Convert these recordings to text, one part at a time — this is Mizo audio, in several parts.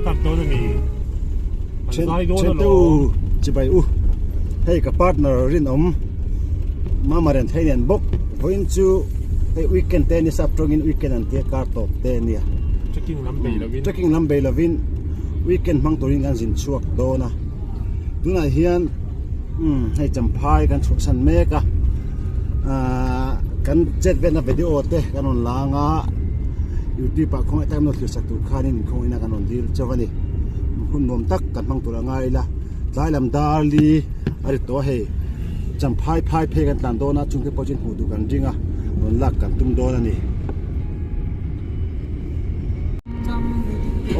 start dawn a mi? Kan zai dawn Thiante alawm. u chibai u hei ka partner rinawm mama ren thei nen bawk vawiin chu hei weekend te ania sap tawngin weekend an tia kar tawp te ania Trekking lam bei lovin trekking lam bei lovin weekend hmang turin kan zin chhuak dawn a tunah hian umm hei champhai kan chhuahsan mek a ahh kan chet velna video te kan rawn lang a youtube ah khawngaih tak an rawn thlir sak tur khanin khawngaihna kan rawn dil chauh a ni hun nuam tak kan hmang tur a ngai ila tlai lam dar li a ri tawh a hei champhai phai phei kan tlan dawn a chungte pawh chu hmuh duh kan ring a rawn lak kan tum dawn a ni.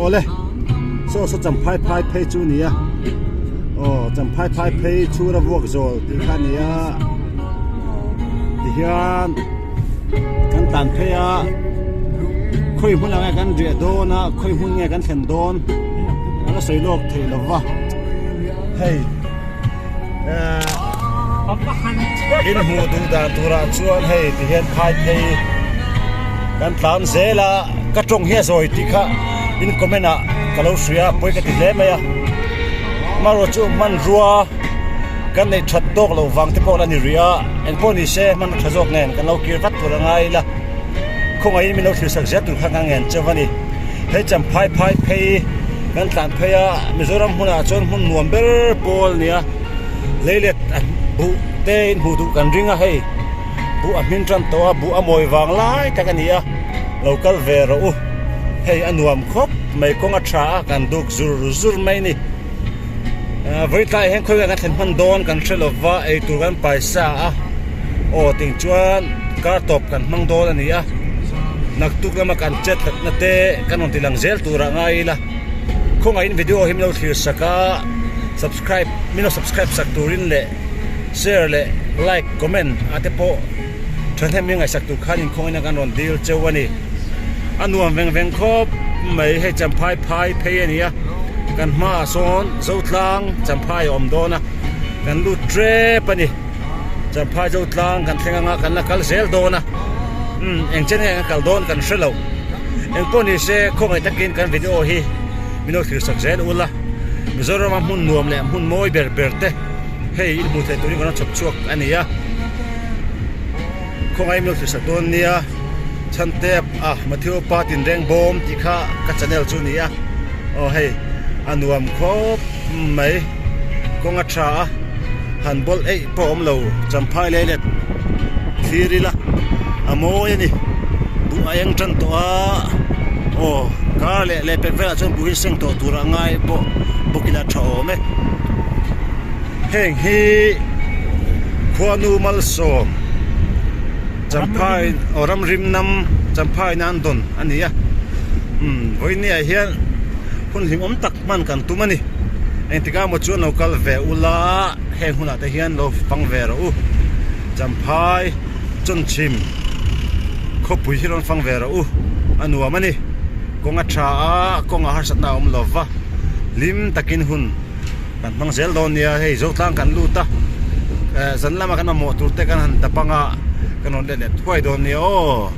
Awle saw saw champhai phai phei chu a ni a aw champhai phai phei chhura vuak zawl tih kha a ni a tihian kan tlan phei a khawi hmun ah nge kan riah dawn a khawi hmun nge kan thlen dawn an la sawi lawk thei lo va hei ehh in hmuh duh dan turah chuan hei tihian phai phei kan tlan zel a ka tawng hi a zawi tih kha in comment ah ka lo hria a pawi ka ti hle mai a amaherawhchu hmanrua kan neih that tawk loh vang te pawh la ni rih a engpawh ni se hmanrua tha zawk nen kan lo kir vat tur a ngai ila khawngaihin min lo thlir sak zel tur kha ka ngen chauh a ni hei champhai phai phei kan tlan phei a Mizoram hmunah chuan hmun nuam ber pawl a ni a leilet buh te in hmuh duh kan ring a hei buh a hmin tan tawh a buh a mawi vang lai tak a ni a lo kal ve rawh u hei a nuam khawp mai kawng a tha a kan duk zur zur mai a ni vawi tlaiah hian khawi kan thlen hman dawn kan hre lo va eitur kan paisa a aw ting chuan kar tawp kan hmang dawn a ni a naktuk lama kan chet hlatna te kan rawn ti lang zel tur ah ngai ila khawngaihin video hi min lo thlir sak a subscribe min lo subscribe sak turin leh share leh like comment a te pawh thahnem hi ngaihsak tur khan inkhawngin a kan rawn dil cheu a ni a nuam veng veng khawp mai hei champhai phai phei a ni a kan hmaah sawn zotlang champhai a awm dawn a kan lut tep a ni champhai zotlang kan thleng anga kan la kal zel dawn a umm eng chen nge kan kal dawn kan hre lo engpawh ni se khawngaih takin kan video hi min lo thlir sak zel ula Mizoram a hmun nuam leh hmun mawi ber ber te hei in hmuh theih turin kan rawn chhawp chhuak a ni a khawngaih min lo thlir sak dawn nia chhante a Matthew pa tinreng bawm tih kha ka channel chu a ni a aw hei a nuam khawp mai kawng a tha a han bawlh eih pawh a awm lo champhai leh let thlir ila a mawi a ni buh a eng tan tawh a aw kar leh leh pek velah chuan buh hi seng tawh tur a ngai pawh bawk ila tha awm e heng hi khuanu malsawm champhai aw ramrim nam champhai nan dawn a ni a umm vawinia hian hun hlimawm tak hman kan tum a ni engtikah maw chuan lo kal ve ula heng hunah te hian lo fang ve rawh u champhai chawnchhim khawpui hi rawn fang ve rawh u a nuam a ni kawng a tha a kawngah harsatna a awm lo va hlim takin hun kan hmang zel dawn nia hei zotlang kan lut a eh zan lama kan mamawh tur te kan han tap anga kan rawn let leh thuai dawn nia aw.